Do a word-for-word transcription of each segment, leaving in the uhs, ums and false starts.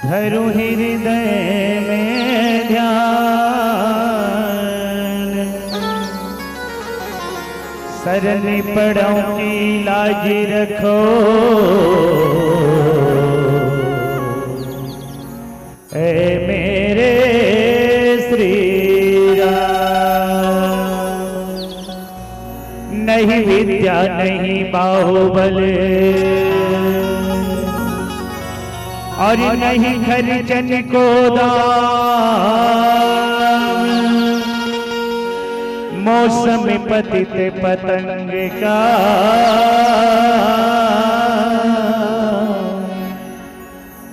धरु हृदय में ध्यान, शरण पड़ो की लाज रखो, ए मेरे श्री राम। नहीं विद्या नहीं बाहुबल, और नहीं खर्चन को दाम, मौसम पतित पतंग का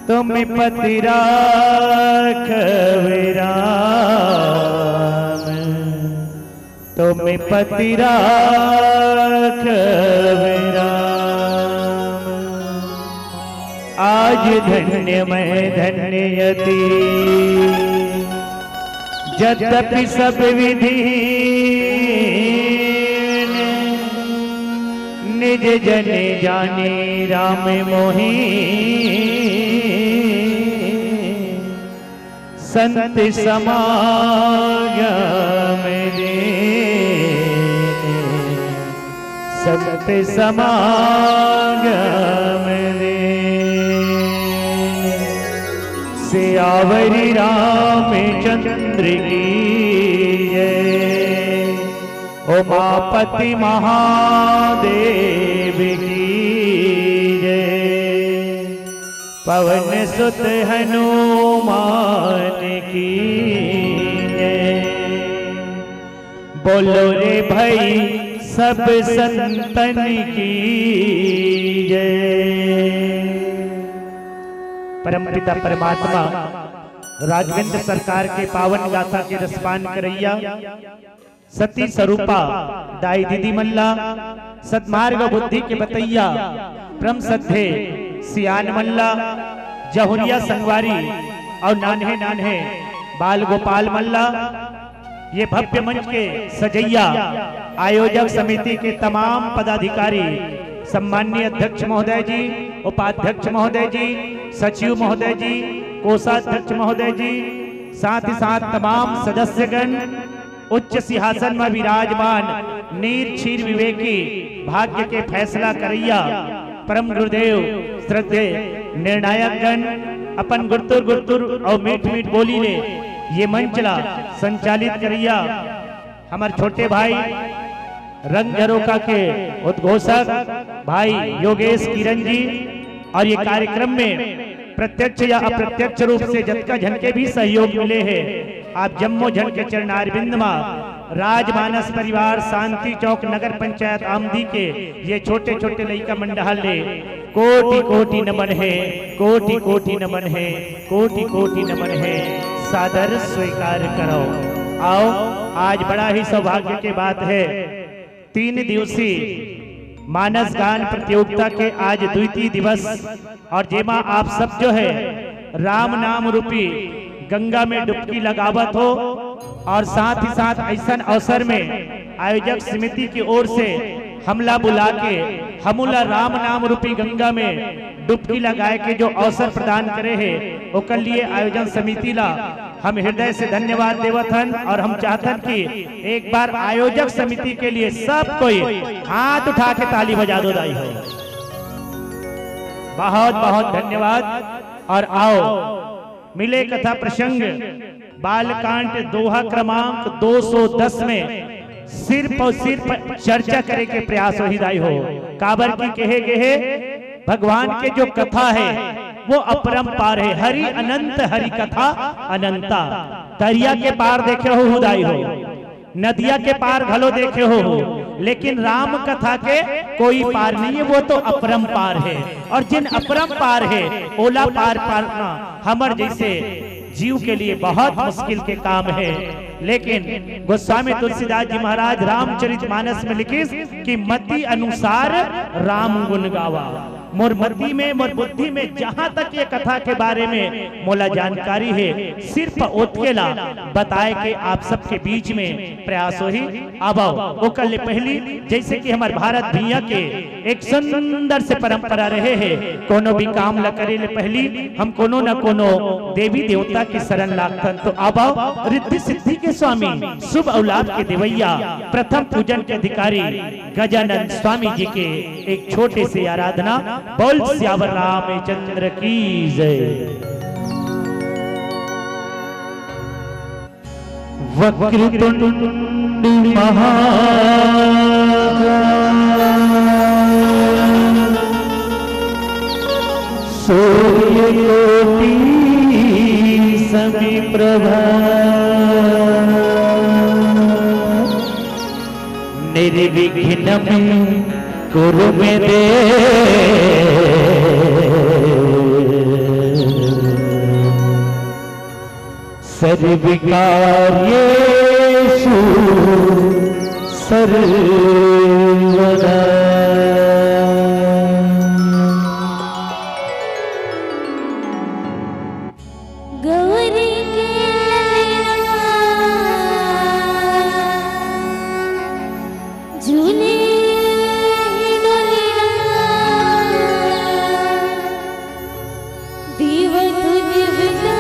तुम पति राखव राम, तुम पति राखव राम। आज धन्य मैं धन्य यति, जद्यपि सब विधि निज जन जानी राम मोही। संत समागम दीन, संत समागम दीन। सियावर रामचंद्र की जय, उमापति महादेव की जय, पवन सुत हनुमान की जय। बोलो रे भाई सब संतन की जय। परमपिता परमात्मा राघवेंद्र सरकार के पावन गाथा के रसपान करैया सती स्वरूपा दाई दीदी मन ला, सतमार्ग बुद्धि के बतैया परम सद्धे सियान मन ला, जहुरिया संगवारी और नान्हे नान्हे बाल गोपाल मन ला, ये भव्य मंच के सजैया आयोजक समिति के तमाम पदाधिकारी, सम्माननीय अध्यक्ष महोदय जी, उपाध्यक्ष महोदय जी, सचिव महोदय जी, कोषाध्यक्ष महोदय जी, साथ ही साथ तमाम सदस्यगण, उच्च सिंहासन में विराजमान नीर क्षीर विवेकी, भाग्य के फैसला करैया परम गुरुदेव, श्रद्धे निर्णायक गण, अपन गुरतुर गुरतुर और मीठ मीठ बोली ले ये मंच ला संचालित करैया हमर छोटे भाई रंग झरोखा के उद्घोषक भाई योगेश किरण जी, और ये कार्यक्रम में प्रत्यक्ष या अप्रत्यक्ष रूप से जतका झन के भी सहयोग मिले हे, आप जम्मो झन के चरणारविंद मा राजमानस परिवार शांति चौक नगर पंचायत आमदी के ये छोटे छोटे लइका मन डहार ले कोटि कोटि नमन हे, कोटि कोटि नमन हे, कोटि कोटि नमन हे। सादर स्वीकार करो। आओ, आज बड़ा ही सौभाग्य के बात है, तीन दिवसीय मानस गान प्रतियोगिता के आज द्वितीय दिवस, और जेमा आप सब जो है राम नाम रूपी गंगा में डुबकी लगावत हो, और साथ ही साथ ऐसन अवसर में आयोजक समिति की ओर से हमला बुला के हमू ला राम नाम रूपी गंगा में डुबकी लगाए के जो अवसर प्रदान करे हे, ओकर लिए आयोजन समिति ला हम हृदय से धन्यवाद देवत हन और हम चाहतन कि एक बार आयोजक समिति के लिए सब कोई हाथ उठा के ताली बजा दो दाई हो। बहुत बहुत धन्यवाद। और आओ, मिले कथा प्रसंग बालकांड दोहा क्रमांक दो सौ दस में सिर्फ और सिर्फ चर्चा करे के प्रयास होही दाई हो। काबर की कहे गे हे, भगवान के जो कथा है वो अपरंपार है। हरि अनंत, हरि कथा अनंता। दरिया के पार देखे हो दाई हो, नदिया के पार घलो देखे हो, लेकिन राम कथा के कोई पार नहीं है, वो तो अपरंपार है। और जिन अपरंपार है, ओला पार पाना हमर जैसे जीव के लिए बहुत मुश्किल के काम है। लेकिन गोस्वामी तुलसीदास जी महाराज रामचरित मानस में लिखिस कि मति अनुसार राम गुण गावा। मोर मति में, मोर बुद्धि में जहाँ तक ये कथा के बारे में मोला जानकारी हे, सिर्फ ओतके ला बताए के आप सबके बीच में प्रयास होही। अब आओ, ओकर ले पहली, जैसे कि हमर भारत भुइयां के एक सुंदर से परंपरा रहे हे, कोनो भी काम ला करे ले पहली हम कोनो न कोनो देवी देवता के शरण लागथन। तो अब आओ, रिद्धि सिद्धि के स्वामी, शुभ अउ लाभ के देवैया, प्रथम पूजन के अधिकारी गजानंद स्वामी जी के एक छोटे से आराधना। बोल सियावर रामचंद्र की जय। वक्रतुंड महाकाय, सूर्यकोटि समप्रभा, निर्विघ्नं कुरु मे देव। सर्वकार्येषु सर्वदा। गौरी के ललना झूले डोलना, देव तू देवता।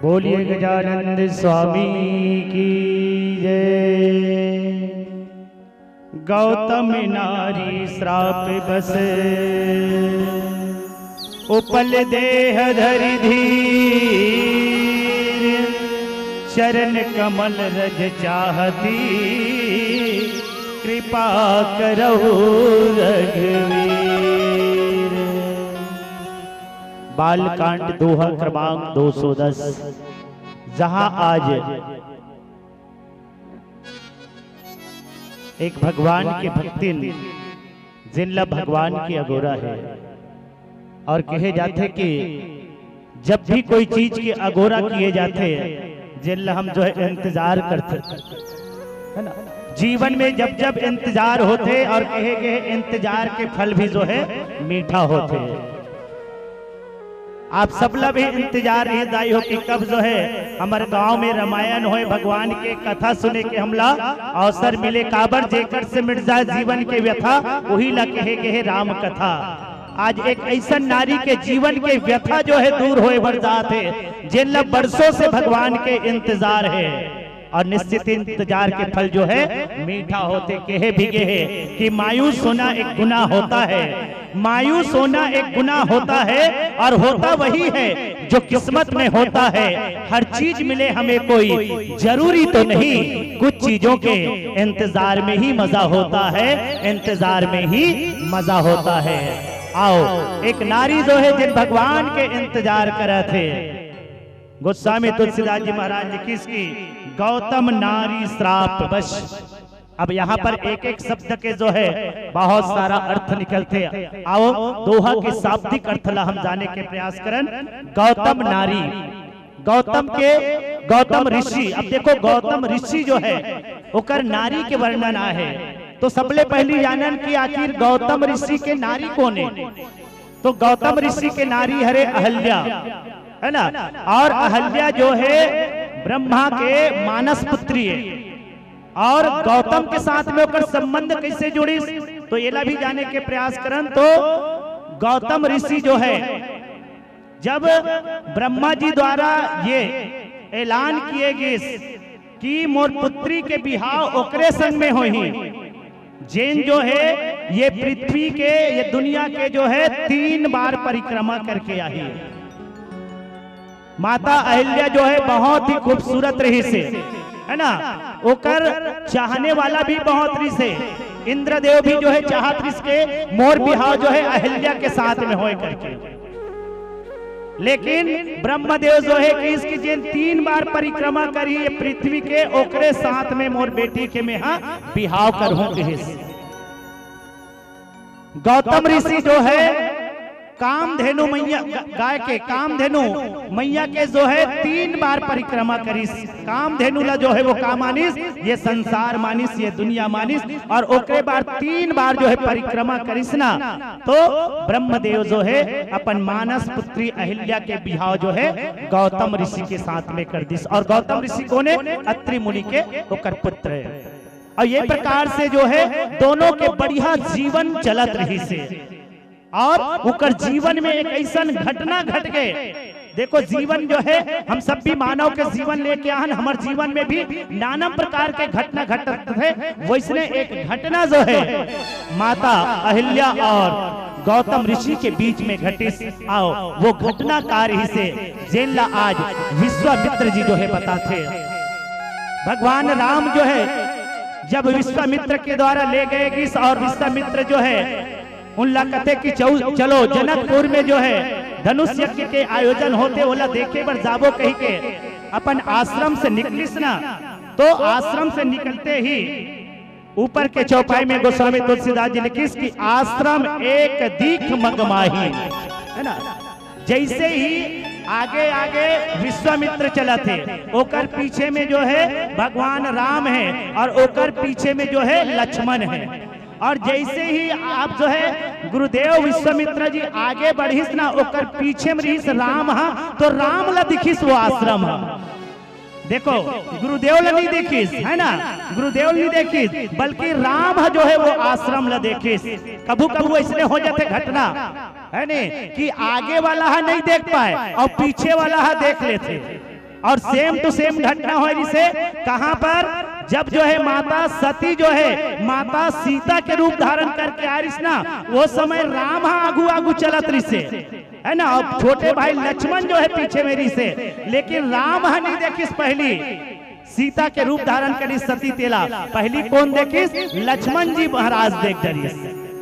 बोलिए गजानंद स्वामी की जय। गौतम नारी श्राप बस उपल देह धरि धीर, चरण कमल रज चाहती कृपा करहु रघुवीर। बालकांड दोहा क्रमांक दो सौ दस, जहां आज एक भगवान के भक्तिन, जिन ला भगवान के अगोरा हे, और कहे जाथे कि जब भी कोई चीज के अगोरा किए जाथे, जिन ला हम जो है इंतजार करथे, है ना? जीवन में जब जब इंतजार होथे और कहे गए इंतजार के फल भी जो है मीठा होथे। आप सबला भी इंतजार रहिस दाई हो कि कब जो है हमर गांव में रामायण होए, भगवान के कथा सुने के हमला अवसर मिले। काबर जेकर से मिट जाए जीवन के व्यथा, वही ला कहे गए राम कथा। आज एक ऐसन नारी के जीवन के व्यथा जो है दूर होए बर जात हे, जेन ला बरसों से भगवान के इंतजार हे। और निश्चित इंतजार के फल जो है मीठा होथे। कहे भी गे हे कि मायूस होना एक गुनाह होता है, मायूस होना एक गुनाह होता है, और होता वही है जो किस्मत में होता है। हर चीज मिले हमें कोई, जरूरी तो नहीं, कुछ चीजों के इंतजार में ही मजा होता है, इंतजार में ही मजा होता है। आओ, एक नारी जो है जिन भगवान के इंतजार करत हे, गोस्वामी तुलसीदास जी महाराज लिखिस कि गौतम नारी श्राप बस। अब यहाँ पर एक एक शब्द के जो है बहुत सारा अर्थ निकलथे। आओ, दोहा के शाब्दिक अर्थ ला हम जाने के प्रयास करन। गौतम नारी, गौतम के, गौतम ऋषि। अब देखो, गौतम ऋषि जो है ओकर नारी के वर्णन आहे, तो सबले पहली जानन कि आखिर गौतम ऋषि के नारी कोन हे। तो गौतम ऋषि के नारी हरे अहल्या, है ना? और अहल्या जो है ब्रह्मा के मानस पुत्री है। और गौतम के साथ में ओकर संबंध कैसे जुड़िस, तो एला भी जाने के प्रयास करन। तो गौतम ऋषि जो है, जब ब्रह्मा जी द्वारा ये ऐलान किए गिस कि मोर पुत्री के बिहाव ओकरे संग में होही, जेन जो है ये पृथ्वी के, ये दुनिया के जो है तीन बार परिक्रमा करके आही। माता अहिल्या जो है बहुत ही खूबसूरत रहिस हे, है ना? ओकर चाहने वाला भी बहुत रहिस हे। इंद्रदेव भी जो है चाहत रहिस के मोर बिहाव जो है अहिल्या के साथ में होए करके। लेकिन ब्रह्मदेव जो है कि इसकी जिन तीन बार परिक्रमा करी ये पृथ्वी के, ओकरे साथ में मोर बेटी के मेहा बिहाव करहूं कहिस। गौतम ऋषि जो है कामधेनु मैया, ग-, गाय के कामधेनु मैया के जो है तीन बार परिक्रमा करिस। कामधेनु ला जो है वो का मानिस, ये संसार मानिस, ये दुनिया मानिस, और ओकरे बार तीन बार जो है परिक्रमा करिस ना, तो ब्रह्मदेव जो है अपन मानस पुत्री अहिल्या के बिहाव जो है गौतम ऋषि के साथ में कर दिस। और गौतम ऋषि कोन हे? अत्रि मुनि के ओकर पुत्र है। और ये प्रकार से जो है दोनों के बढ़िया जीवन चलत रहिस हे। और ओकर जीवन में एक ऐसन घटना घट गए। देखो, जीवन जो है, हम सब भी मानव के जीवन लेके आहन, हमर जीवन में भी नाना प्रकार के घटना घटत हे। वैसने एक घटना जो है माता अहिल्या और गौतम ऋषि के बीच में घटिस। आओ, वो घटना का रहिस हे, जेन ला आज विश्वामित्र जी जो है बताथे। भगवान राम जो है जब विश्वामित्र के द्वारा ले गए गिस और विश्वामित्र जो है उन ला कथे कि चौ-, चलो जनकपुर में जो है धनुष यज्ञ के आयोजन होथे, ओला देखे बर जाबो कहि के अपन आश्रम से निकलिस ना, तो आश्रम से निकलते ही ऊपर के चौपाई में गोस्वामी तुलसीदास जी लिखिस कि आश्रम एक दीख मगमाही, है ना? जैसे ही आगे आगे विश्वामित्र चलत हे, ओकर पीछे में जो है भगवान राम है और ओकर पीछे में जो है लक्ष्मण है। और जैसे ही आप जो है गुरुदेव विश्वामित्र जी आगे बढ़िस ना, ओकर पीछे में रहिस राम हा, तो राम ला दिखिस वो आश्रम हा। देखो, गुरुदेव ला नहीं देखिस, है ना? गुरुदेव नहीं देखिस, बल्कि राम ह जो है वो आश्रम ला देखिस। कभू कभू ऐसने हो जाथे घटना, है ने, कि आगे वाला ह नहीं देख पाए और पीछे वाला ह देख लेथे। और same to same घटना होय रिहिसे। कहां पर? जब जो है माता सती जो है माता सीता के रूप धारण करके आ रिहिस ना, वो समय राम ह आगू आगू चलत रिहिसे, है ना? अब छोटे भाई लक्ष्मण जो है पीछे में रिहिसे, लेकिन राम ह नहीं देखिस पहली सीता के रूप धारण करिस सती तेला। पहली कोन देखिस? लक्ष्मण जी महाराज देख डरिस,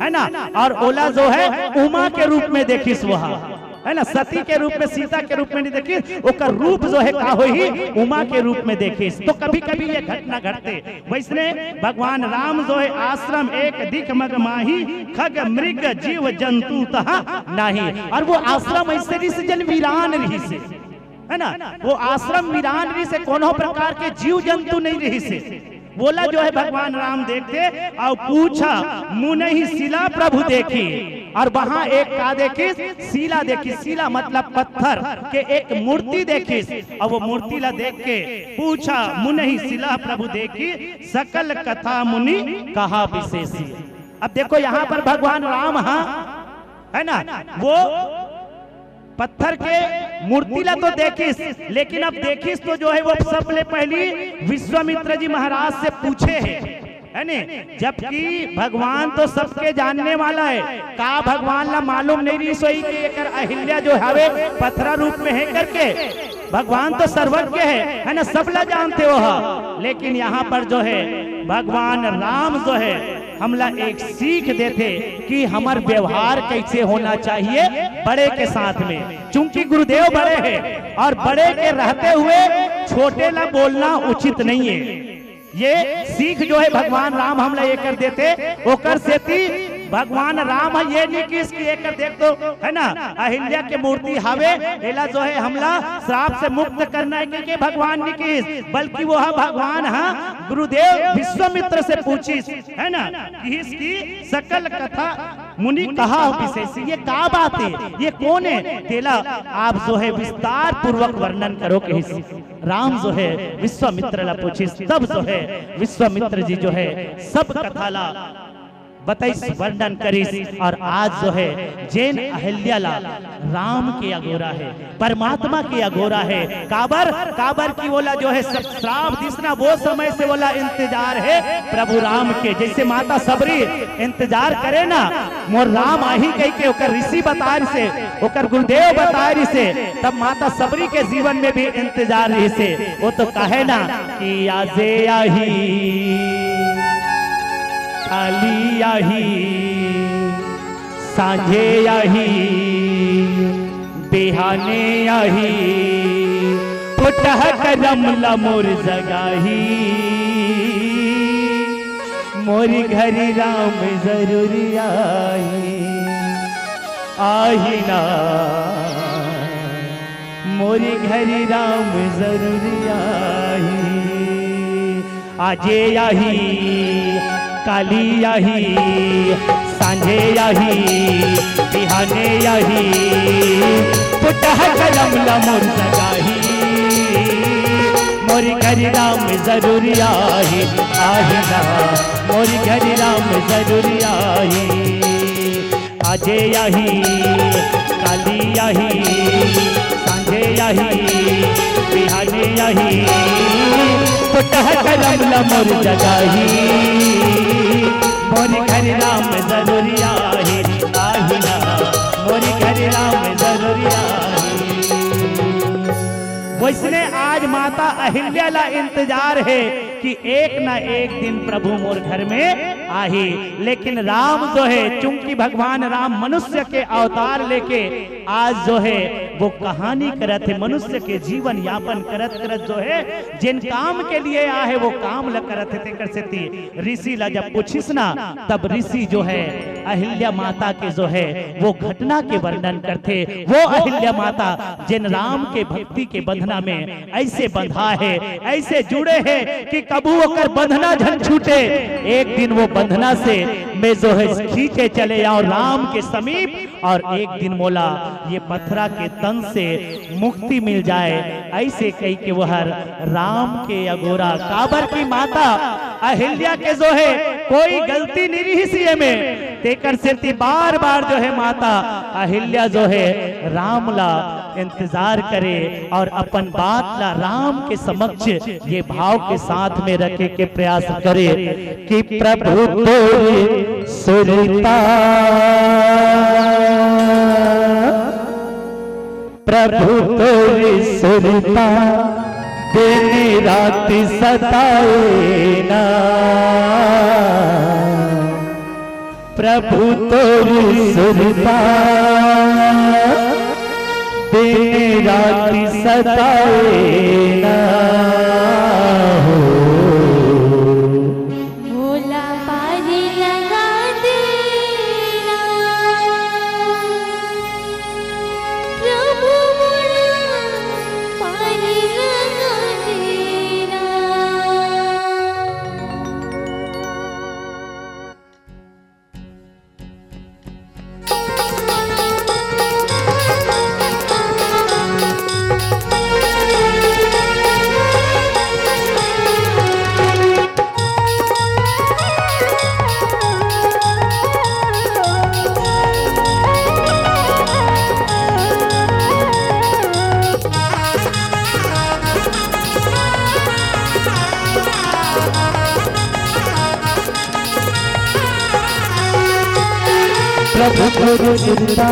है ना? और ओला जो है उमा के रूप में देखिस, वो ह, है ना, सती के रूप में, सीता के रूप में नहीं देखिस, ओकर रूप जो है का होही, उमा के रूप में देखिस। तो कभी कभी ये घटना घटथे। वैसने भगवान राम जो है आश्रम एक दिख मग माही, खग मृग जीव जंतु तहां नाही। और वो आश्रम ऐसे रिहिसे जेन वीरान रिहिसे, है ना? वो आश्रम वीरान रिहिसे, कोनो प्रकार के जीव जंतु नहीं रिहिसे। वोला जो है भगवान राम देखथे और पूछा, मुनहि शिला प्रभु देखी। और वहां एक का देखिस? शिला देखिस। शिला मतलब पत्थर के एक मूर्ति देखिस। और वो मूर्ति ला देख के पूछा, मुनहि शिला प्रभु देखी, सकल कथा मुनि कहा विशेषी। अब देखो, यहां पर भगवान राम ह, है ना, वो पत्थर के मूर्ति ला तो देखिस, लेकिन अब देखिस तो जो है वो सबले पहली विश्वामित्र जी महाराज से पूछे हे, है ने? जबकि भगवान तो सबके जानने वाला है, का भगवान ला मालूम नहीं रिहिस होही कि एकर अहिल्या जो हवे पथरा रूप में है करके? भगवान तो सर्वज्ञ है, है ना, सब ला जानथे वो ह। लेकिन यहां पर जो है भगवान राम जो है हमला एक सीख देथे कि हमर व्यवहार कैसे होना चाहिए बड़े के साथ में, चूंकि गुरुदेव बड़े हैं और बड़े के रहते हुए छोटे ला बोलना उचित नहीं है। ये सीख जो है भगवान राम हमला एकर देथे, ओकर सेती भगवान राम ह ये नहीं किहिस कि एकर देख तो, है ना, अहिल्या के मूर्ति हवे, एला जो है हमला श्राप से मुक्त करना है, के, के भगवान नहीं किहिस, बल्कि वो ह भगवान ह गुरुदेव विश्वामित्र से पूछिस, है ना, किहिस कि सकल कथा मुनि कहा विशेषी, ये का बात है, ये कोन है, तेला आप जो है विस्तार पूर्वक वर्णन करो, किहिस। राम जो है विश्वामित्र ला पूछिस, तब जो है विश्वामित्र जी जो है सब कथा ला बतइस, वर्णन करिस। और आज जो है जेन अहिल्या ला राम के अगोरा है, परमात्मा के अगोरा है, काबर, काबर कि ओला जो है सब श्राप दिस ना, वो समय से ओला इंतजार है प्रभु राम के। जैसे माता सबरी इंतजार करे ना, मोर राम आही कहिके ओकर ऋषि बताय रिहिसे, ओकर गुरुदेव बताय रिहिसे, तब माता सबरी के जीवन में भी इंतजार रिहिसे। वो तो कहे ना कि आजे आही, काली आही, सांझे आही, बिहाने आही, फुटह करम ला मोर जगाही, मोर घर राम जरूर आही, आही ना, मोर घर राम जरूर आही। आजे आही, काली आही, सांझे आही, बिहाने आही, फुटह करम ला मोर जगाही, मोर घर राम जरूर आही, आही ना, मोर घर राम जरूर आही। आजे आही, काली आही, सांझे आही, बिहाने आही, फुटह करम ला मोर जगाही, मोर घर राम जरूर आही, आही ना, मोर घर राम जरूर आही। वैसने आज माता अहिल्या ला इंतजार है कि एक ना एक दिन प्रभु मोर घर में आही। लेकिन राम जो है, चूंकि भगवान राम मनुष्य के अवतार लेके आज जो है वो कहानी करत हे, मनुष्य के जीवन यापन करत करत जो है जेन काम के लिए आहे वो काम ल करत हे, तेकर सेती ऋषि ला जब पूछिस ना, तब ऋषि जो है अहिल्या माता के जो है वो घटना के वर्णन करथे। वो अहिल्या माता जेन राम के भक्ति के बंधना में ऐसे बंधा है, ऐसे जुड़े है कि कभू ओकर बंधना झन छूटे। एक दिन वो बंधना से मैं जो है खींचे चले आऊं राम के समीप, और एक दिन मोला ये पथरा के तन से मुक्ति मिल जाए, ऐसे कही के वो हर राम के अगोरा। काबर की माता अहिल्या के जो है कोई गलती नहीं रही सी में, तेकर सेती बार बार जो है माता अहिल्या जो है राम ला इंतजार करे और अपन बात ला राम के समक्ष ये भाव के साथ में रखे के प्रयास करे कि प्रभु तोरी सुरता, प्रभु तोरी सुरता दिन रात सताए ना। प्रभु तोरी सुरता दिन रात सताए ना हो। भोला पारी लगा देना, प्रभु भोला पारी लगा देना। प्रभु तोर सुरता,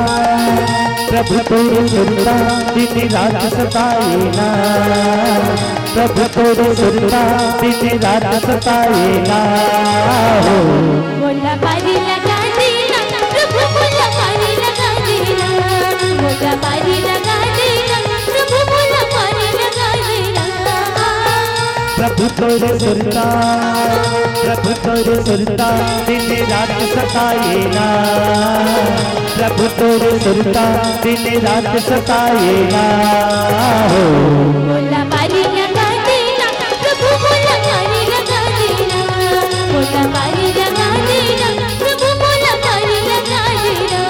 प्रभु तोर सुरता दिन रात सताए ना। प्रभु तोर सुरता दिन रात सताए ना हो। भोला पारी लगा देना, प्रभु भोला पारी लगा देना। भोला पारी लगा देना, प्रभु भोला पारी लगा देना। प्रभु तोर सुरता, प्रभु तोर सुरता दिन रात सताए ना। प्रभु तोर सुरता दिन रात सताए ना हो। भोला पारी लगा देना, प्रभु भोला पारी लगा देना। भोला पारी लगा देना, प्रभु भोला पारी लगा देना।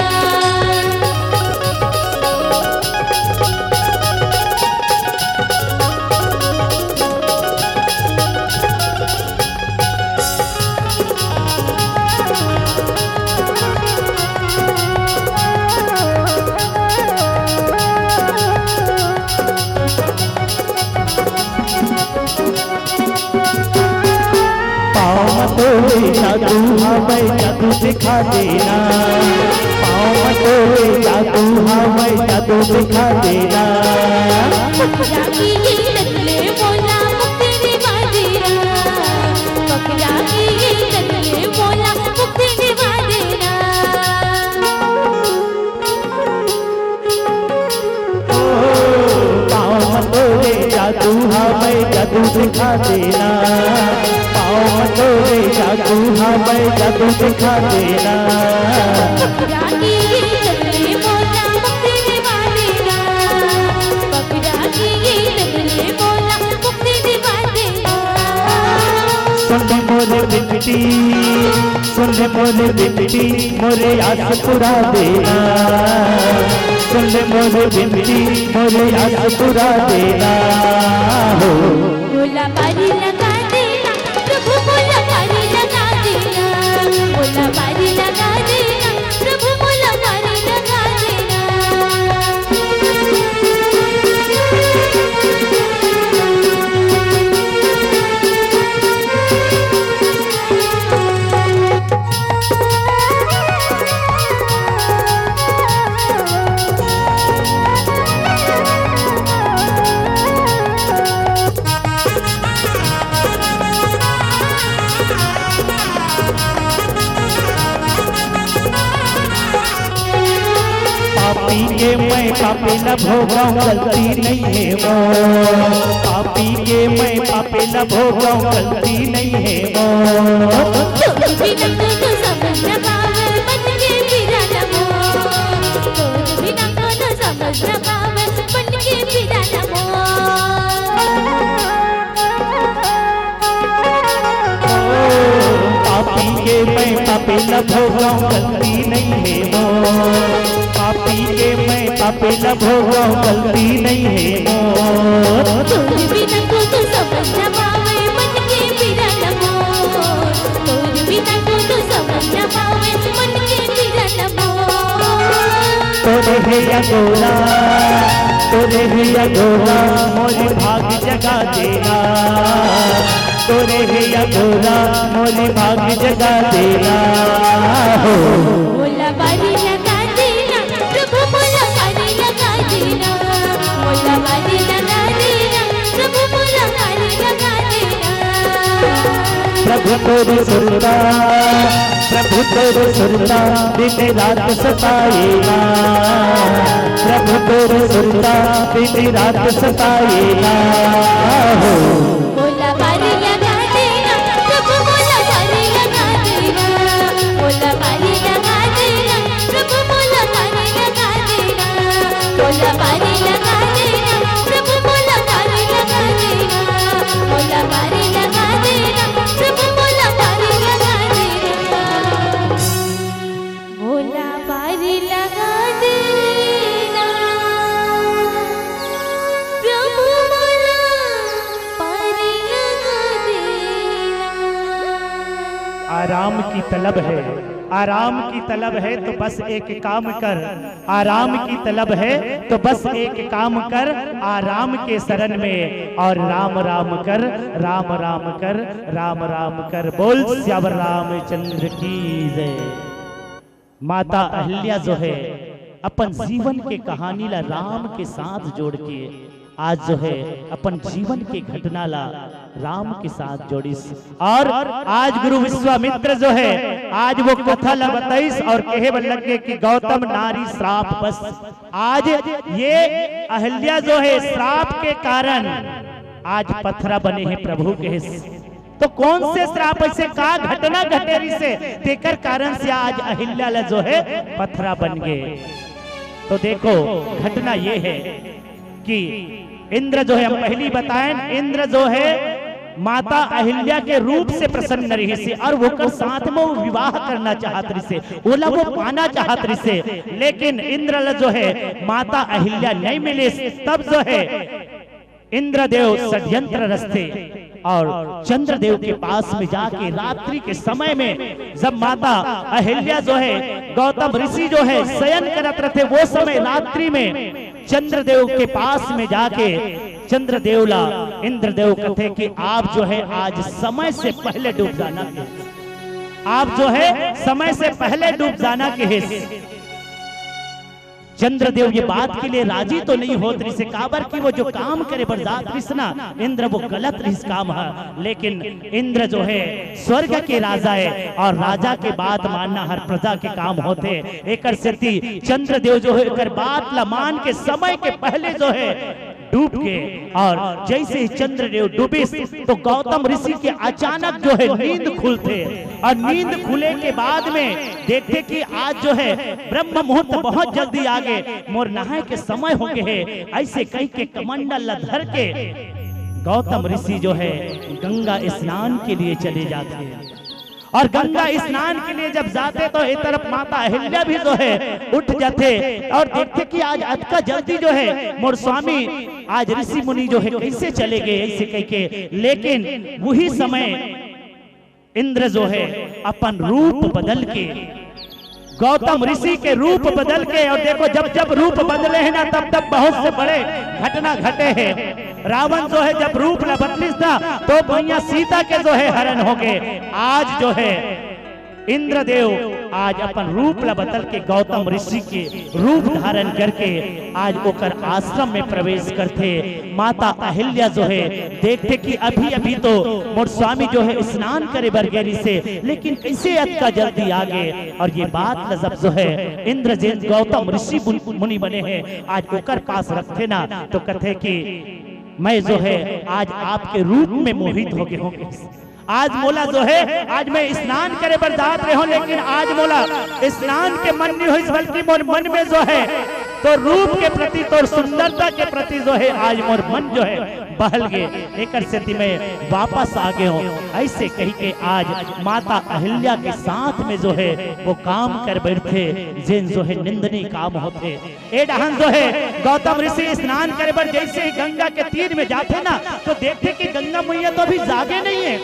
पाँव म तोरे जादू हवय, जादू दिखा देना। पाँव म तोरे जादू हवय, जादू दिखा देना। ओ, पाँव म तोरे जादू हवय, जादू दिखा देना। पाँव म तोरे जादू हवय, जादू दिखा देना। सुन ले मोर बिनती, सुन ले मोर बिनती, मोरे आस पुरा देना। सुन ले मोर बिनती, मोरे आस पुरा देना हो। भोला पारी लगा देना, प्रभु भोला पारी लगा देना। भोला पारी लगा देना, प्रभु भोला पारी लगा देना। पापी के मैं पापी न भोगंव, गलती नहीं है मोर। पापी के मैं पापी न भोगंव, गलती नहीं है मोर। तोर बिना कोनो समझ न पावे, बन के फिरा न मोर। तोर बिना कोनो समझ न पावे, बन के फिरा न मोर। पापी के पापी ला भोगव गलती नहीं है मोर, पापी के मैं पापी ला भोगव गलती नहीं है मोर। तोर बिना कोनो समझ न पावे मन के पीरा ल मोर, तोर बिना कोनो समझ न पावे मन के पीरा ल मोर। तोरे हे अगोरा, तोरे हे अगोरा, मोर भाग जगा देना। तोरे हे अगोरा, मोर भाग जगा देना हो। मोला बारी लगा देना, प्रभु मोला बारी लगा देना। मोला बारी लगा देना, प्रभु मोला बारी लगा देना। प्रभु तोर सुरता, प्रभु तोर सुरता, दिन रात सताएगा। प्रभु तोर सुरता, दिन रात सताएगा हो। मोला बारी लगा देना, प्रभु मोला बारी लगा देना। मोला बारी लगा देना, प्रभु मोला बारी लगा देना। मोला बारी लगा देना, प्रभु मोला बारी लगा देना। मोला बारी लगा देना, प्रभु मोला बारी लगा देना। मोला बारी लगा देना, प्रभु मोला बारी लगा देना। आराम की तलब है, आराम की तलब है तो बस एक काम कर, आराम की तलब है तो बस एक काम कर, आ राम के शरण में और राम राम कर, राम राम कर, राम राम कर। बोल सियावर रामचंद्र की जय। माता अहिल्या जो है अपन जीवन के कहानी ला राम के साथ जोड़ के आज जो है अपन जीवन के घटना ला राम के साथ जोड़िस। और आज गुरु विश्वामित्र जो है आज वो कथा ला बताइस और कहे बर लगे कि गौतम नारी श्राप बस। आज ये अहिल्या जो है श्राप के कारण आज पथरा बने हैं प्रभु के। तो कौन से श्राप से का घटना घटे रिसे तेकर कारण से आज अहिल्या ला जो है पथरा बन गए। तो देखो घटना ये है कि इंद्र जो है, हम पहली बताएं, इंद्र जो है माता अहिल्या के रूप से प्रसन्न रहिसे और ओकर साथ में वो विवाह करना चाहत रिसे, ओला वो पाना चाहत रिसे, लेकिन इंद्र ला जो है माता अहिल्या नहीं मिलिस। तब जो है इंद्रदेव षड्यंत्र रचथे और चंद्रदेव के पास में जाके रात्रि के समय में जब माता अहिल्या जो है गौतम ऋषि जो है शयन करत रथे, वो समय रात्रि में चंद्रदेव के पास में जाके चंद्रदेव ला इंद्रदेव कथे कि आप जो है आज समय से पहले डूब जाना के, आप जो है समय से पहले डूब जाना के हे। चंद्रदेव ये बात के लिए राजी तो नहीं होत रिसे, काबर कि वो जो काम करे बर जात रिस ना इंद्र, वो गलत रिस काम है। लेकिन इंद्र जो है स्वर्ग के राजा है और राजा के बात मानना हर प्रजा के काम होथे। एकर सेती चंद्रदेव जो है एकर बात ला मान के समय के पहले जो है डूब के, और जैसे ही चंद्रदेव डूबिस तो गौतम ऋषि के अचानक जो है नींद खुलथे और नींद खुले के बाद में देखथे कि आज जो है ब्रह्म मुहूर्त बहुत जल्दी आगे, मोर नहाए के समय हो गए है। ऐसे कह के कमंडल ला धर के गौतम ऋषि जो है गंगा स्नान के लिए चले जाते हैं। और गंगा स्नान के लिए जब जाते तो एक तरफ माता अहिल्या भी जो है उठ जाते और देखते कि आज अतका जल्दी जो है मोर स्वामी आज ऋषि मुनि जो है कैसे चले गए ऐसे कह के। लेकिन वही समय इंद्र जो है अपन रूप बदल के गौतम ऋषि के रूप बदल के, और देखो जब जब रूप बदले हैं ना तब तब बहुत से बड़े घटना घटे हैं। रावण जो है जब रूप ला बदलिस ना तो मैया सीता के जो है हरण हो गए। आज जो है इंद्रदेव आज अपन रूप ला बदल के गौतम ऋषि के रूप धारण करके आज ओकर आश्रम में प्रवेश करथे। माता अहिल्या जो है देखथे कि अभी अभी तो मोर स्वामी जो है स्नान करे बर गे रिसे, लेकिन कैसे अतका जल्दी आ गए। और ये बात ला जब जो है इंद्रजित गौतम ऋषि मुन-, मुनि बने हैं आज ओकर पास रखथे ना तो कथे कि मैं जो है आज आपके रूप में मोहित हो गए हूँ। आज मोला जो है आज मैं स्नान करे बर जात रहे हूँ, लेकिन आज मोला स्नान के मन नहीं होइस बल्कि मोर मन में जो है तोर रूप के प्रति, तोर सुंदरता के प्रति जो हे, आज मोर मन जो हे बहल गे, एकर सेती मैं वापस आ गे हों। अइसे कहिके आज माता अहिल्या के साथ में जो हे वो काम कर बइठथे, जेन जो हे निंदनीय काम होथे। ए डहन जो हे गौतम ऋषि स्नान करे बर जइसे ही गंगा के तीर में जाथे ना, तो देखथे कि गंगा मैया तो अभी जागे नइ हे,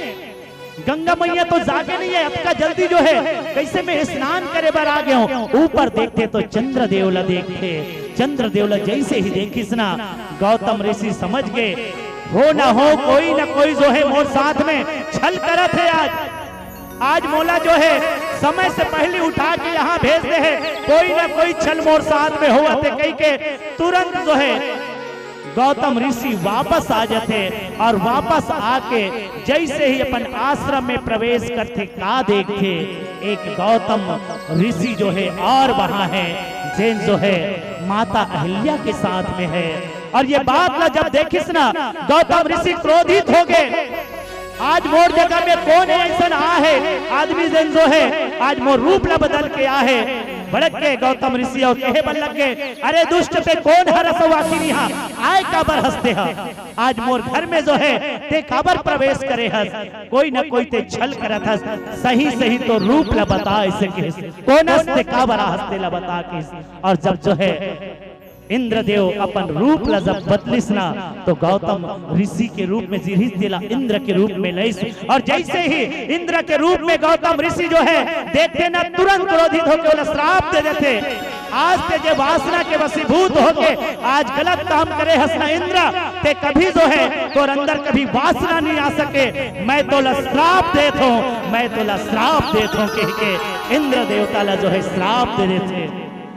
गंगा मैया तो जागे नइ हे, अतका जल्दी जो हे कइसे मैं स्नान करे बर आ गे हों। ऊपर देखथे तो चंद्रदेव ला देखथे, चंद्रदेव ला जइसे ही देखिस ना, गौतम ऋषि समझ गे, हो ना हो कोई ना कोई जो हे मोर साथ में छल करत हे आज। आज मोला जो हे समय से पहिली उठा के यहाँ भेज दे हे, कोई ना कोई छल मोर साथ में होवत हे कहिके तुरंत जो हे गौतम ऋषि वापस आ जाथे अउ वापस आके जइसे ही अपन आश्रम में प्रवेश करथे, का देखथे, एक गौतम ऋषि जो हे अउ वहाँ हे, जेन जो हे माता अहिल्या के साथ में हे। अउ ये बात ला जब देखिस ना, गौतम ऋषि क्रोधित हो गे। आज मोर जगह में कोन अइसन आ हे आदमी जेन जो हे आज मोर रूप ला बदल के आ हे। भड़क के गौतम ऋषि अउ कहे बर लग गे, अरे दुष्ट, तें कोन हरस अउ आखिर यहाँ आय काबर हस तेहा? आज मोर घर में जो हे तें काबर प्रवेश करे हस? कोई न कोई तें छल करत हस। सही सही तोर रूप ला बता, अइसे कहिस। कोन अस तें, काबर आ हस तेला बता, कहिस। अउ जब जो हे इंद्रदेव अपन रूप ला जब बदलिस ना, तो गौतम ऋषि के रूप में जे रिहिस तेला इंद्र के रूप में लइस। अउ जइसे ही इंद्र के रूप में गौतम ऋषि जो हे देखथे ना, तुरंत क्रोधित होके ओला श्राप दे देथे। आज तें जे वासना के वशीभूत होके आज गलत काम करे हस ना इंद्र, तें कभी जो हे तोर अंदर कभी वासना नइ आ सके। मैं तोला श्राप देत हों, मैं तोला श्राप देत हों, कहिके इंद्र देवता ला जो हे श्राप दे देथे।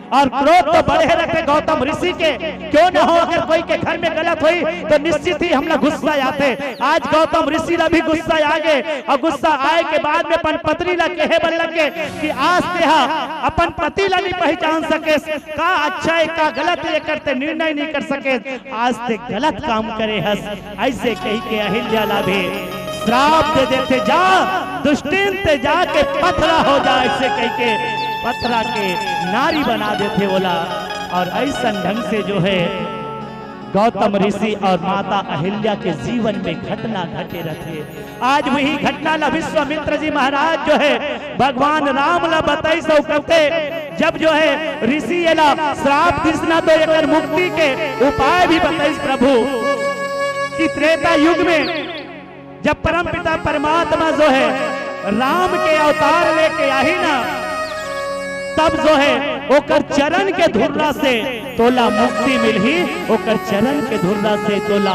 अउ क्रोध तो बढ़े रथे गौतम ऋषि के। क्यों न हो, अगर कोई के घर में गलत होही तो निश्चित ही हमला गुस्सा आथे। आज गौतम ऋषि ला भी गुस्सा आ गे अउ गुस्सा आय के बाद में अपन पत्नी ला कहे बर लग गे कि आज तेहा अपन पति ला नइ पहिचान सकेस, का अच्छा हे का गलत हे, एकर तें निर्णय नइ कर सकेस। आज तें गलत काम करे हस, अइसे कहिके अहिल्या ला भी श्राप दे देथे, जा दुष्टिन, तें जाके पथरा हो जा, अइसे कहिके पथरा के नारी बना देथे ओला। अउ अइसन ढंग से जो हे गौतम ऋषि अउ माता अहिल्या के जीवन में घटना घटे रथे। आज वही घटना ला विश्वामित्र जी महाराज जो हे भगवान राम ला बताइस अउ कथे, जब जो हे ऋषि एला श्राप दिस ना तो एकर मुक्ति के उपाय भी बताइस प्रभु, कि त्रेता युग में जब परमपिता परमात्मा जो हे राम के अवतार लेके आही ना, तब जो हे ओकर चरण के धुर्रा से तोला मुक्ति मिलही, ओकर चरण के धुर्रा से तोला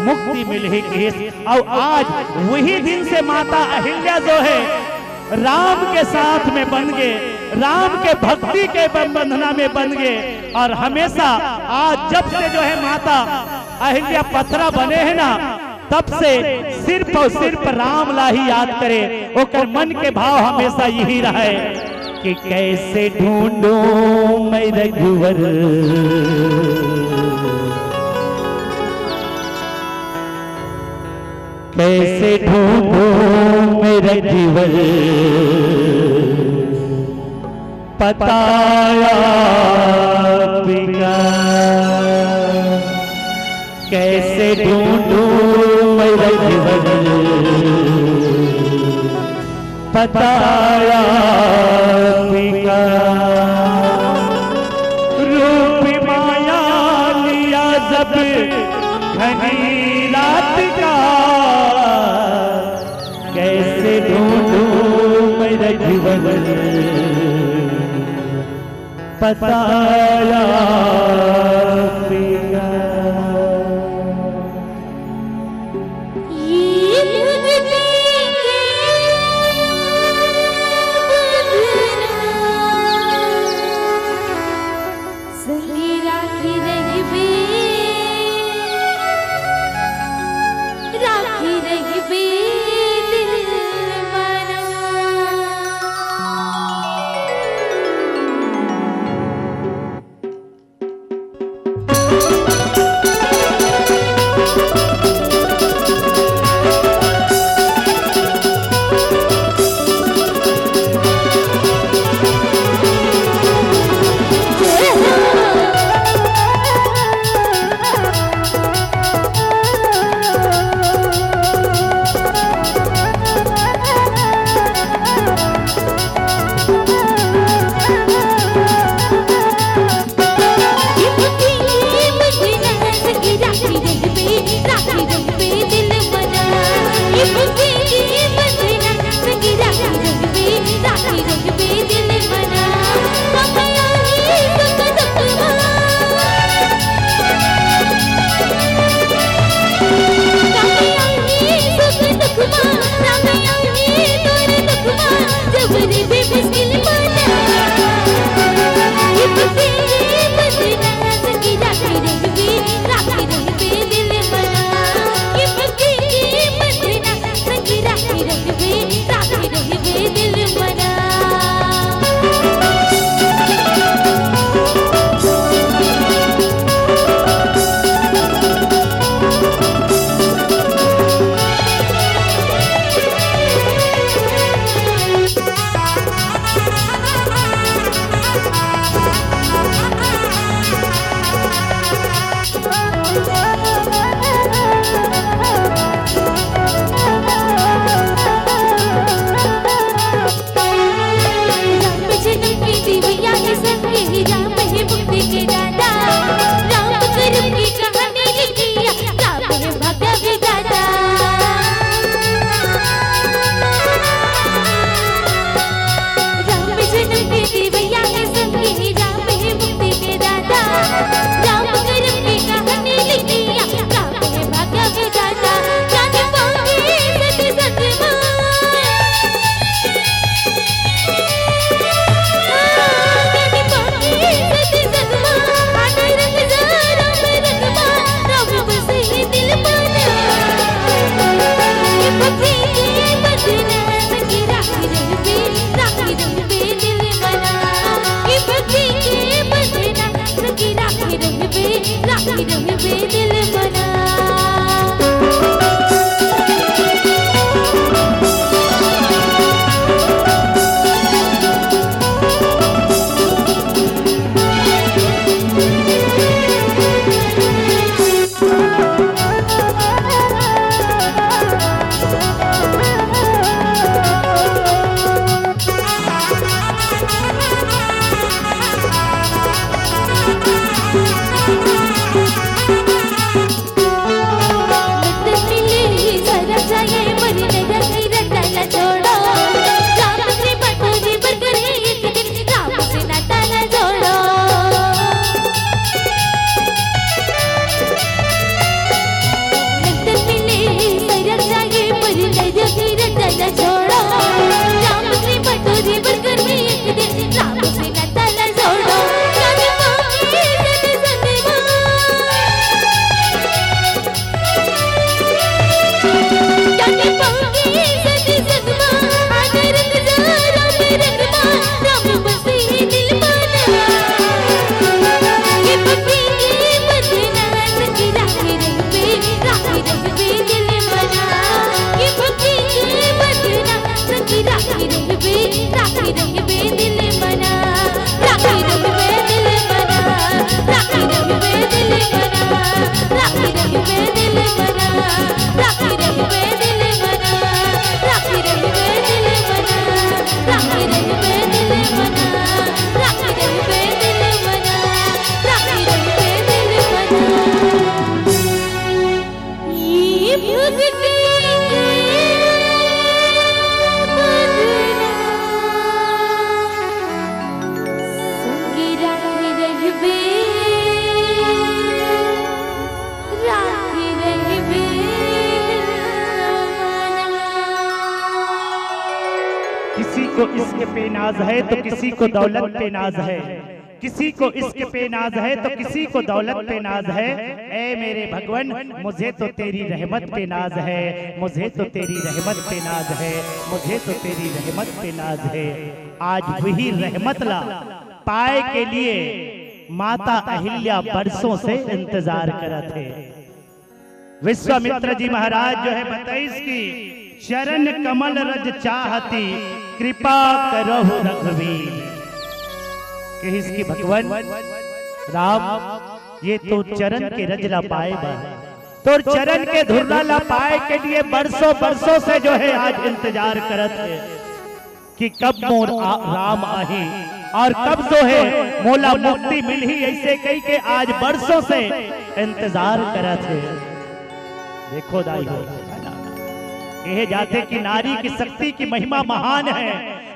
मुक्ति मिलही, कहिस। अउ आज वही दिन से माता अहिल्या जो हे राम के साथ में बन गे, राम के भक्ति के बंधना में बन गे। अउ हमेशा आज जब से जो हे माता अहिल्या पथरा बने हे ना, तब से सिर्फ अउ सिर्फ राम ला ही याद करे, ओकर मन के भाव हमेशा यही रहे कि कैसे ढूंढूं मैं रघुवर, कैसे ढूंढूं मैं रघुवर, पता आपका। कैसे ढूंढूं मैं रघुवर, पता आपका। रूप माया लिया जब घनी रात का, कैसे ढूंढूं मैं रघुवर, पता आपका। ये भक्ति के बंधना संगी राखी रहिबे, राखी रहिबे दिल मना। राखी रहिबे दिल मना, राखी रहिबे दिल मना, राखी रहिबे दिल मना, राखी रहिबे दिल मना, राखी रहिबे दिल मना। ई भक्ति के बदला संगी राखी रहिबे, राखी रहिबे मना। किसी को इश्क पे नाज है तो किसी को दौलत पे नाज है, किसी को इश्क पे नाज है तो किसी को दौलत पे नाज है। ऐ मेरे भगवन, मुझे तो तेरी रहमत पे नाज है, मुझे तो तेरी रहमत पे नाज है, मुझे तो तेरी रहमत पे नाज है। आज वही रहमत ला पाए के लिए माता अहिल्या बरसों से इंतजार करत हे। विश्वामित्र जी महाराज जो है बताइस कि चरण कमल रज चाहती कृपा करहु रघुवीर। कहिस कि भगवन राम, ये तो चरण के रज ला पाए बर, तोर चरण के धुरला ला पाए के लिए बरसों बरसों से जो है आज इंतजार करत हे कि कब मोर आ, राम आही और कब जो है मोला मुक्ति मिलही, ऐसे कही के आज बरसों से इंतजार करत हे। देखो दाई हो, कहे जाथे कि नारी की शक्ति की महिमा महान है,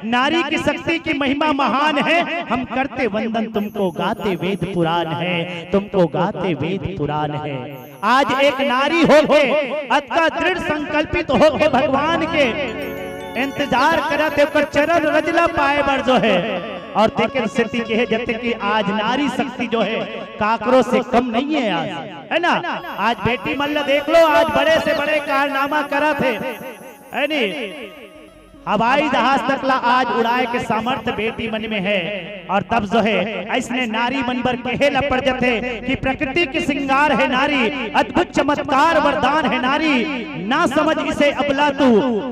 नारी की शक्ति की महिमा महान है। हम करते वंदन तुमको, गाते वेद पुराण है, तुमको गाते वेद पुराण है। आज एक नारी होके अतका दृढ़ संकल्पित होके भगवान के इंतजार करत हे, ओकर चरण रज ला पाए बर जो है। और तेकर सेती कहे जाथे कि आज नारी शक्ति जो है काकरो से कम नहीं है आज, है ना? आज बेटी मन ला देख लो, आज बड़े से बड़े कारनामा करत हे, है नी? हवाई जहाज तक ला आज उड़ाए के सामर्थ्य बेटी मन में है। और तब जो है ऐसने नारी मन बर कहे ला पड़ जाथे कि प्रकृति के श्रृंगार है नारी, अद्भुत चमत्कार वरदान है नारी, ना समझ इसे अबला तू,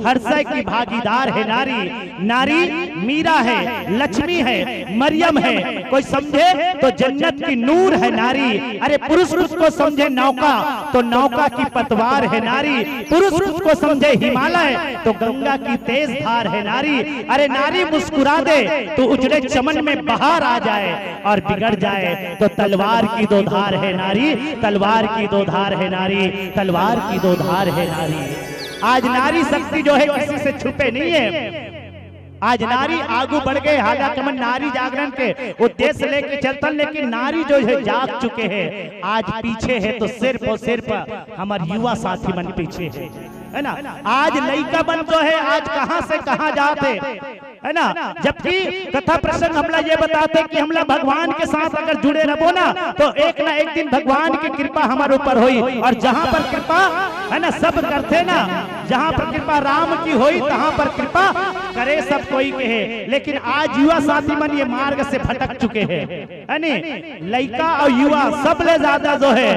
हर्षय की भागीदार है नारी। नारी मीरा है, लक्ष्मी है, मरियम है, कोई समझे तो जन्नत की नूर है नारी। अरे पुरुष खुद को समझे नौका तो नौका की पतवार है नारी, पुरुष खुद को समझे हिमालय तो गंगा की तेज धार है नारी। अरे नारी मुस्कुरा दे तो उजड़े चमन में बहार आ जाए, और बिगड़ जाए तो तलवार की दो धार है नारी, तलवार की दो धार है नारी, तलवार की दो धार है नारी। आज नारी शक्ति जो है किसी से छुपे नहीं है। आज नारी आगू बढ़ गए, हालांकि हमन नारी जागरण के उद्देश्य लेके चलतन, लेकिन नारी जो है जाग चुके हैं। आज पीछे है तो सिर्फ और सिर्फ हमारे युवा साथी मन पीछे है, है ना? आज लइका मन जो है आज कहाँ से कहाँ जात हे, है ना? जबकि कथा प्रसंग हमला ये बताथे कि हमला भगवान के साथ अगर जुड़े रहो ना तो एक ना एक दिन भगवान की कृपा हमारे ऊपर होई। और जहाँ पर कृपा, है ना, सब करथे ना, जहाँ पर कृपा राम की होई तहाँ पर कृपा करे सब कोई कहे। लेकिन आज युवा साथी मन ये मार्ग से भटक चुके हैं, है नी? लइका और युवा सबले ज्यादा जो है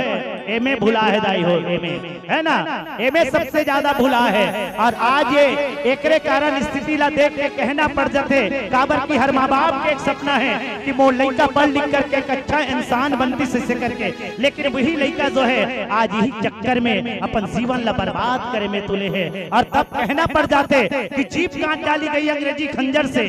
एमे भुला है दाई हो, एमे, है ना? एमे सबसे ज्यादा भुला है। और आज ये एकरे कारण स्थिति ला देख के कहना पड़ जाथे, काबर कि हर माँ बाप के एक सपना है कि मोर लइका पढ़ लिख करके एक अच्छा इंसान बनती से करके, लेकिन वही लइका जो है आज यही चक्कर में अपन जीवन ला बर्बाद करे में तुले है। और तब कहना पड़ जाथे कि जीभ काट डाली गई अंग्रेजी खंजर से,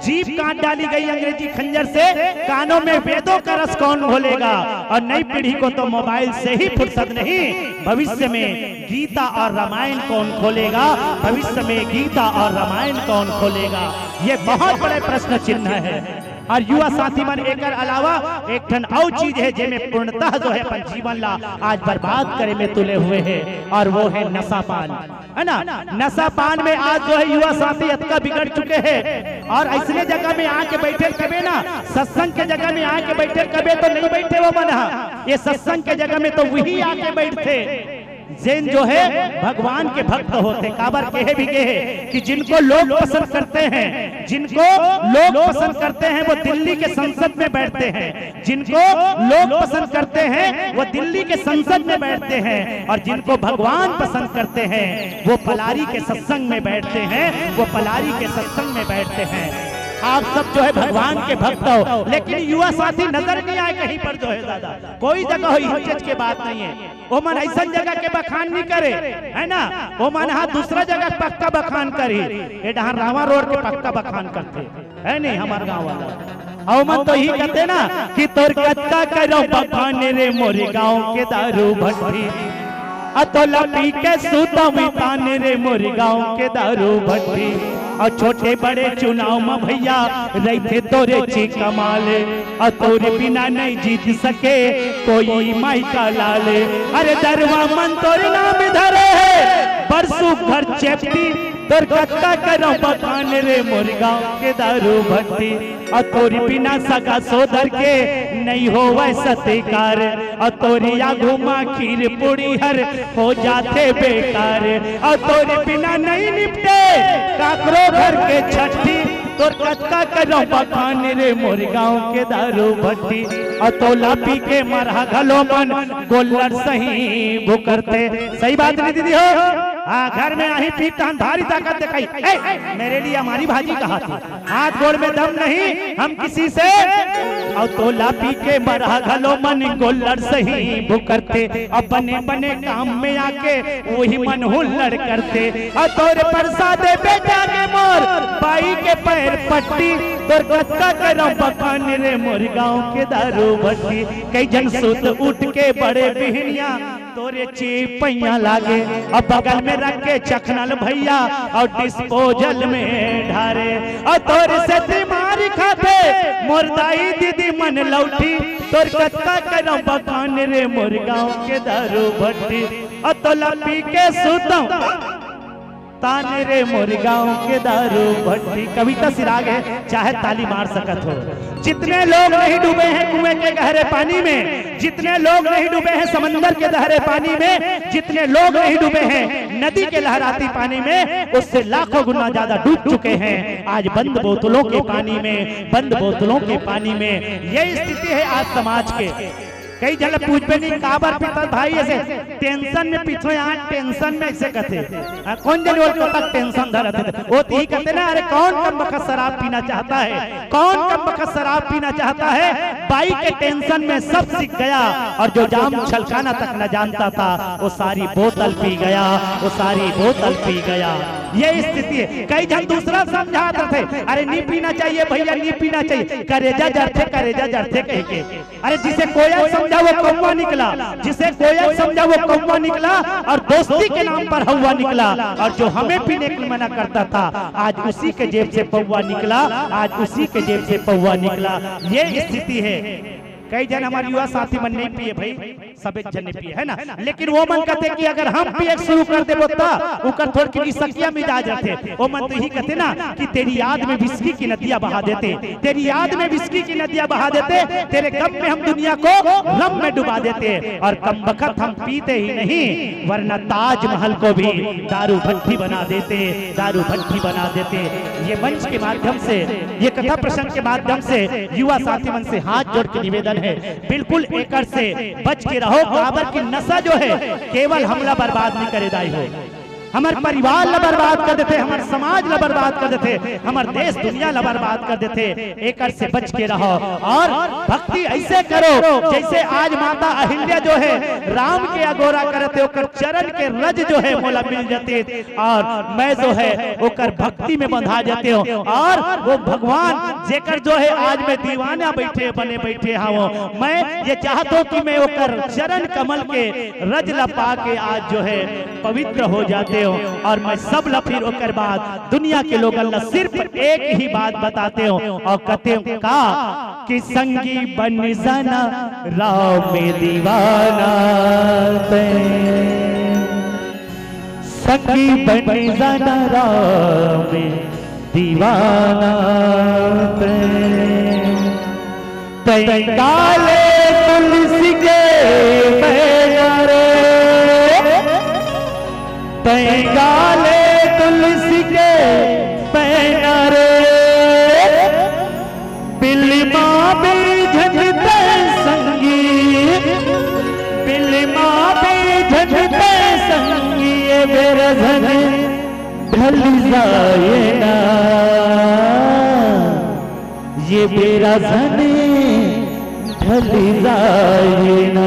जीभ काट डाली गई अंग्रेजी खंजर से, कानों में वेदों का रस कौन घोलेगा? और नई पीढ़ी को तो मोबाइल से ही फुर्सत नहीं, भविष्य में गीता और रामायण कौन खोलेगा? भविष्य में गीता और रामायण कौन खोलेगा? ये बहुत बड़े प्रश्न चिन्ह है। और युवा साथी मन, एकर अलावा एक ठन अउ चीज है जेमे पूर्णतः जो है अपन जीवन ला आज बर्बाद करे में तुले हुए है, और वो है नशा पान, है ना? नशा पान में आज जो है युवा साथी अतका बिगड़ चुके हैं। और ऐसने जगह में आके बैठे कबे ना, सत्संग के जगह में आके बैठे कबे तो नहीं बैठे वो मन हा। ये सत्संग के जगह में तो वही आके बैठथे जेन जो है भगवान के भक्त होथे। काबर कहे भी कहे कि जिनको लोग पसंद करते हैं, जिनको लोग पसंद करते हैं वो दिल्ली के संसद में बैठते हैं, जिनको लोग पसंद करते हैं वो दिल्ली के संसद में बैठते हैं, और जिनको भगवान पसंद करते हैं वो पलारी के सत्संग में बैठते हैं, वो पलारी के सत्संग में बैठते हैं। आप सब जो है भगवान के भक्त हो, लेकिन युवा साथी नजर नहीं आए कहीं पर जो है दादा, कोई जगह हो, इस चीज के बात नहीं है। ओमन ऐसन जगह के बखान नहीं करे, है ना? ओमन हा दूसरा जगह पक्का बखान करही, ये डहार रावा रोड के पक्का बखान करथे, है नहीं हमार गांव वाला? अउ ओमन तो ही कहते ना कि तोर कतका करो बखान रे मोर गांव के दारू भट्टी, अ तोला पी के सुतवी तान रे मोर गांव के दारू भट्टी। अउ छोटे बड़े चुनाव म भैया रहिथे तोरे ची कमाल, अउ तोरे बिना नहीं जीत सके कोई माई का लाल। अरे दरुवा मन तोरे नाम धरे हे, बड़ सुघर चेपटी, तोर कतका करो बखान रे मोर गांव के दारू भट्टी। अउ तोरे बिना सगा सोदर के नहीं होवय सत्कार, अउ तोरे आगू मा खीर पूड़ी हर हो जाथे बेकार। अउ तोरे बिना नहीं निपटे काकरो घर के छट्ठी, तोर कतका करो बखान रे मोर गांव के दारू भट्टी। अउ तोला पी के मरहा घलो मन गोल्लर सही भुकरथे। सही बात नहीं दीदी हो? हाँ, घर में आही पीठ तहन भारी ताकत दिखाई। ए, मेरे लिए हमारी भाजी कहा थी, हाथ गोड़ में दम नहीं हम किसी से। अउ तोला पी के मरहा घलो मन गोल्लर सही भुकरथे, अउ बने बने काम में आके वही मन हुल्लड़ करथे। अउ तोरे परसादे बेटा के मोर बाई के पैर पट्टी, तोर कतका करो बखान रे मोर गांव के दारू भट्टी। कई झन सुत उठ के बड़े बिहनिया तोरे चीपैया लागे, अउ बगल में रख के चखनल भैया अउ डिस्पोजल में ढारे। अउ तोरे सेती मारी खाथे मोर दाई दीदी मन लौठी, तोर कतका करो बखान रे मोर गांव के दारू भट्टी। अउ तोला पी के सुतव तान रे मोर गांव के दारू भट्टी। कविता सिराग है, चाहे ताली मार सकत हो। जितने लोग नहीं डूबे हैं कुएं के गहरे पानी में, जितने लोग नहीं डूबे हैं समंदर के गहरे पानी में, जितने लोग नहीं डूबे हैं नदी के लहराती पानी में, उससे लाखों गुना ज्यादा डूब चुके हैं आज बंद बोतलों के पानी में, बंद बोतलों के पानी में। ये स्थिति है आज समाज के। कई झन पूछबे नहीं काबर पीथस भाई, ऐसे टेंशन में पीथो, यहाँ टेंशन में ऐसे कथे। हाँ, कौन जन ओला कतक टेंशन धरत हे? ओ तिही कथे ना, अरे कौन कम बखत शराब पीना चाहता है, कौन कम बखत शराब पीना चाहता है? बाई के टेंशन में सब सीख गया, और जो जाम छलकाना तक न जानता था, वो सारी बोतल पी गया, वो सारी बोतल पी गया। ये स्थिति है। कई झन दूसरा समझात रथे, अरे नहीं पीना चाहिए भैया, नहीं पीना चाहिए, करेजा जरथे, करेजा जरथे कह के। अरे जिसे कोयल समझा वो कौवा निकला, जिसे कोयल समझा वो कौवा निकला, और दोस्ती के नाम पर हौवा निकला। और जो हमें पीने के मना करता था, आज उसी के जेब से पौवा निकला, आज उसी के जेब से पौवा निकला। ये स्थिति है। कई झन हमारे युवा साथी मन नहीं पिए भाई, सब एक झन नहीं पिए, है ना? लेकिन वो मन कहते कि अगर हम पिए शुरू कर देबो त उकर थोड़किन इसकिया मिजाज रहते। वो मन तो यही कहते ना कि तेरी याद में विस्की की नदियां बहा देते, तेरी याद में विस्की की नदियां बहा देते, तेरे गम में हम दुनिया को रम में डुबा देते। और कम बखत हम पीते ही नहीं, वरना ताजमहल को भी दारू भट्टी बना देते, दारू भट्टी बना देते। ये मंच के माध्यम से, ये कथा प्रसंग के माध्यम से युवा साथी मन से हाथ जोड़ के निवेदन है, बिल्कुल एकर से बच के रहो। काबर की नशा जो है केवल हमला बर्बाद नहीं करे दाई हो, हमर परिवार ला बर्बाद कर देथे, हमर समाज ला बर्बाद कर देथे, हमर देश दुनिया ला बर्बाद कर देथे। एकर से बच के रहो और भक्ति ऐसे करो जैसे आज माता अहिल्या जो है राम के अगोरा करत हे, ओकर चरण के रज जो है मोला मिल जाते और मैं जो है ओकर भक्ति में बंधा जाते हो और वो भगवान जेकर जो है आज मैं दीवाना बैठे बने बैठे हवं, मैं ये चाहत हूँ कि मैं ओकर चरण कमल के रज ला पा के आज जो है पवित्र हो जाते हो। और मैं सब ला फिर ओकर बाद दुनिया के लोगन ला सिर्फ एक ही बात बताते हो और कहते हो का कि संगी बन जाना राम में दीवाना तैं, संगी बन जाना राम में दीवाना तैं। तैं गाले तुलसी के पैना रे, तैं गाले तुलसी के पैना रे, बिलमा बिल झन तैं संगी, बिलमा बिल झन तैं संगी, ये बेरा झन ढल जाए ना। ये बेरा झने ढली जाए ना।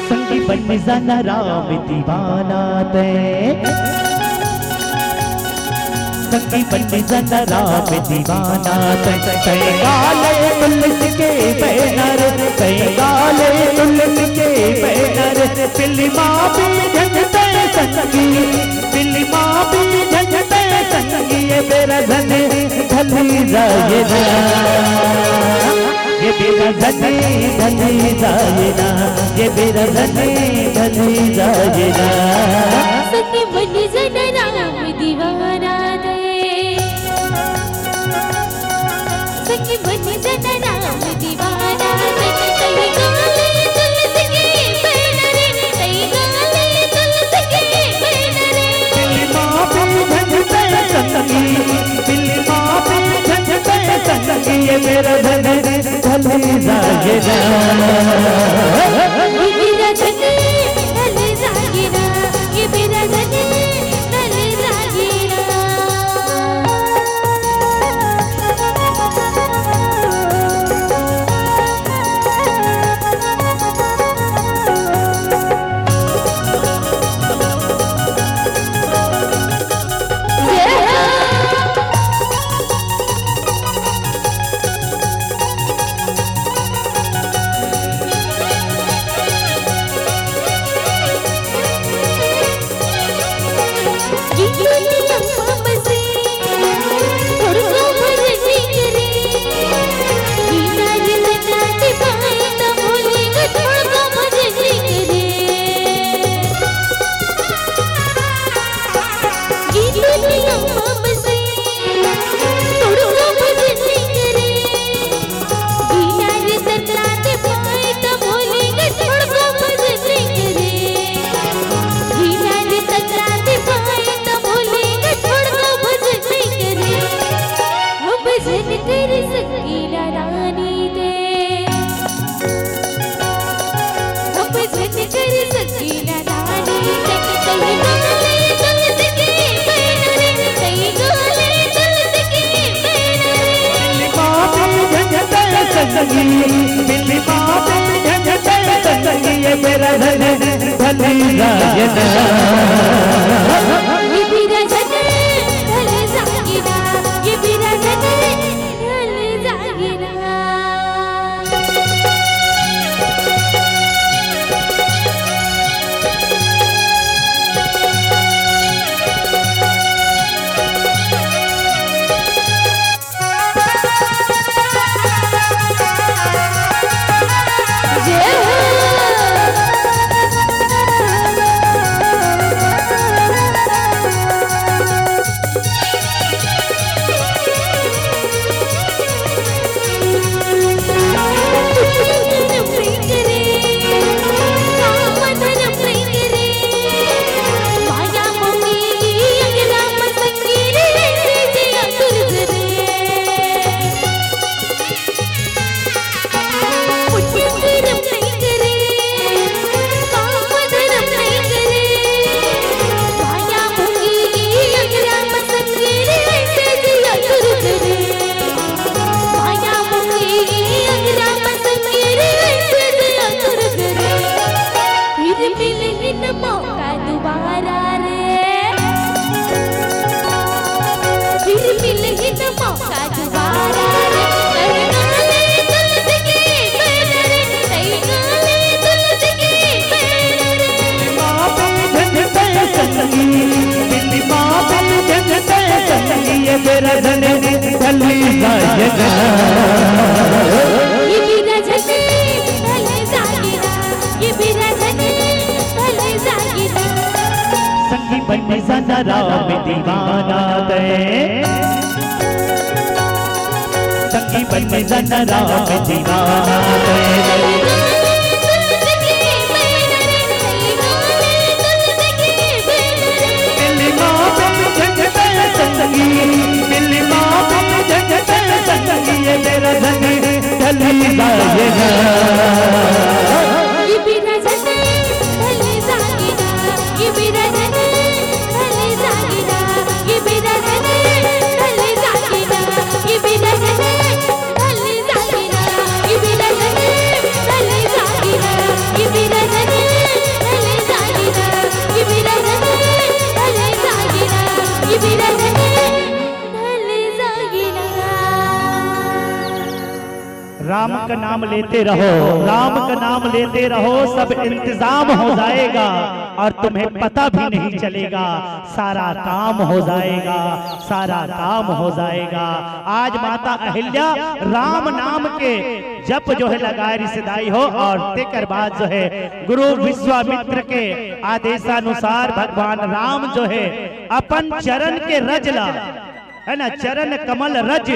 संगी बन जाना राम दीवाना तैं, संगी बन जाना राम दीवाना तैं, तैं गाले तुलसी के बैनर, तैं गाले तुलसी के बैनर, फिल्मा भी झंझटे संगी, फिल्मा भी झंझटे संगी, ये बेरा झने ढली जाए ना, ये बेरा झने ढली जाए ना, ये बेरा झने ढली जाए ना। सखी बन जाना राम दीवाना तैं, सखी बन जाना राम दीवाना तैं, तैं गाले तुलसी के बैनर, तैं गाले तुलसी के बैनर। फिल्मा भी झंझटे संगी, फिल्मा भी झंझटे संगी, ये बेरा झने ढली जाए ना। ये बेरा झने ढली जाए ना, ये बेरा झने ढली जाए ना। संगी, बिल्ली बाबू झंझटे संगी, ये बेरा झने ढली जाए ना। ये बेरा झने ढली जाए ना, ये बेरा झने ढली जाए ना। दीवाना तैं, संगी बन जन राम दीवाना तैं। दिल माँ बन जन तैं संगी, दिल माँ बन जन तैं संगी, ये मेरा धन ढल जाएगा। ये मेरा धन ढल जाएगा। राम का नाम लेते रहो, राम का नाम लेते रहो, सब इंतजाम हो जाएगा और तुम्हें पता भी नहीं चलेगा, सारा काम हो जाएगा, सारा काम हो जाएगा। आज माता अहिल्या राम नाम के जप जो है लगाए रिसदाई हो, और तेकर बाद जो है गुरु विश्वामित्र के आदेशानुसार भगवान राम जो है अपन चरण के रज ला, है ना, चरण कमल रज,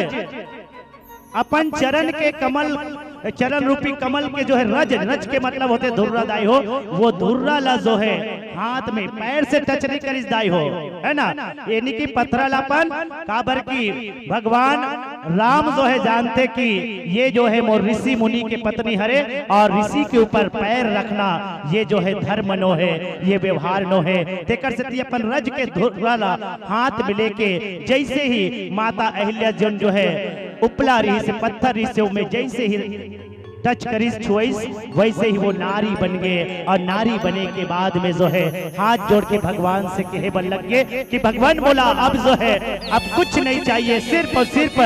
अपन चरण के कमल, चरण रूपी कमल के जो है रज, रज के मतलब होथे धुर्रा दाई हो, वो धुर्रा ला जो है हाथ में, पैर से टच नहीं करिस दाई हो, है ना, यानी कि पथरा ला अपन, काबर कि भगवान राम जो है जानथे कि ये जो है मोर ऋषि मुनि के पत्नी हरे, और ऋषि के ऊपर पैर रखना ये जो है धर्म नो है, ये व्यवहार नो है। तेकर सेती अपन रज के धुर्रा ला हाथ में लेके जैसे ही माता अहिल्या जन जो है उपला रहिसे, पत्थर रहिसे, ओमे जैसे ही टच करिस, छुआइस, वैसे ही वो नारी बन गए। और नारी बने के बाद में जो है हाथ जोड़ के भगवान से कहे बर लग गए कि भगवान मोला अब जो है अब कुछ नहीं चाहिए, सिर्फ और सिर्फ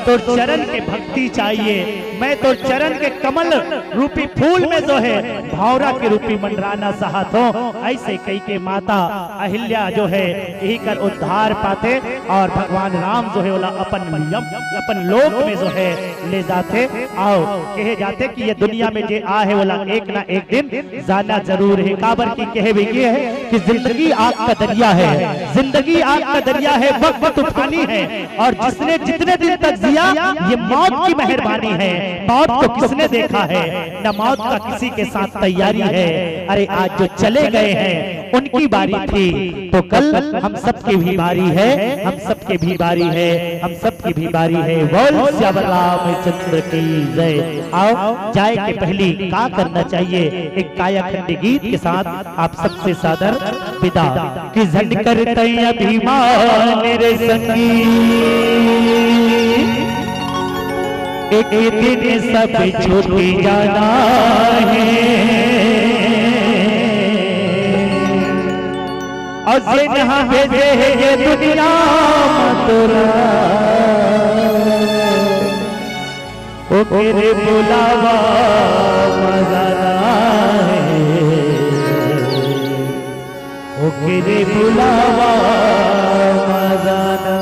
तोर चरण के भक्ति चाहिए। मैं तोर चरण के कमल रूपी फूल में जो है भौरा के रूपी मंडराना चाहत हों। ऐसे कही के माता अहिल्या जो है यही कर उद्धार पाथे और भगवान राम जो है ओला अपन यम, अपन लोक में जो है ले जाथे। अउ कहे जाथे कि ये दुनिया में जे आए हे ओला एक ना एक दिन जाना जरूर है। काबर कि कहे भी ये है कि जिंदगी आग का दरिया है, जिंदगी आग का दरिया है, वक्त तूफानी है, और जिसने जितने दिन तक जिया ये मौत की मेहरबानी है। मौत को किसने देखा है, न मौत का किसी के साथ तैयारी है। अरे आज जो चले गए हैं उनकी बारी थी, तो कल हम सबकी भी बारी है, हम सबकी भी बारी है, हम सबकी भी बारी है। बोल सियावर रामचंद्र की जय। आओ, जाए के पहली का करना चाहिए, एक कायाखंड गीत के साथ आप सबसे सादर विदा। कि झन कर तैं अभिमान रे संगी, एक दिन सब छूट जाना है। अउ जेन हा भेजे हे ये दुनिया म तोला, ओकरे बुलावा म जाना हे, ओकरे बुलावा म जाना।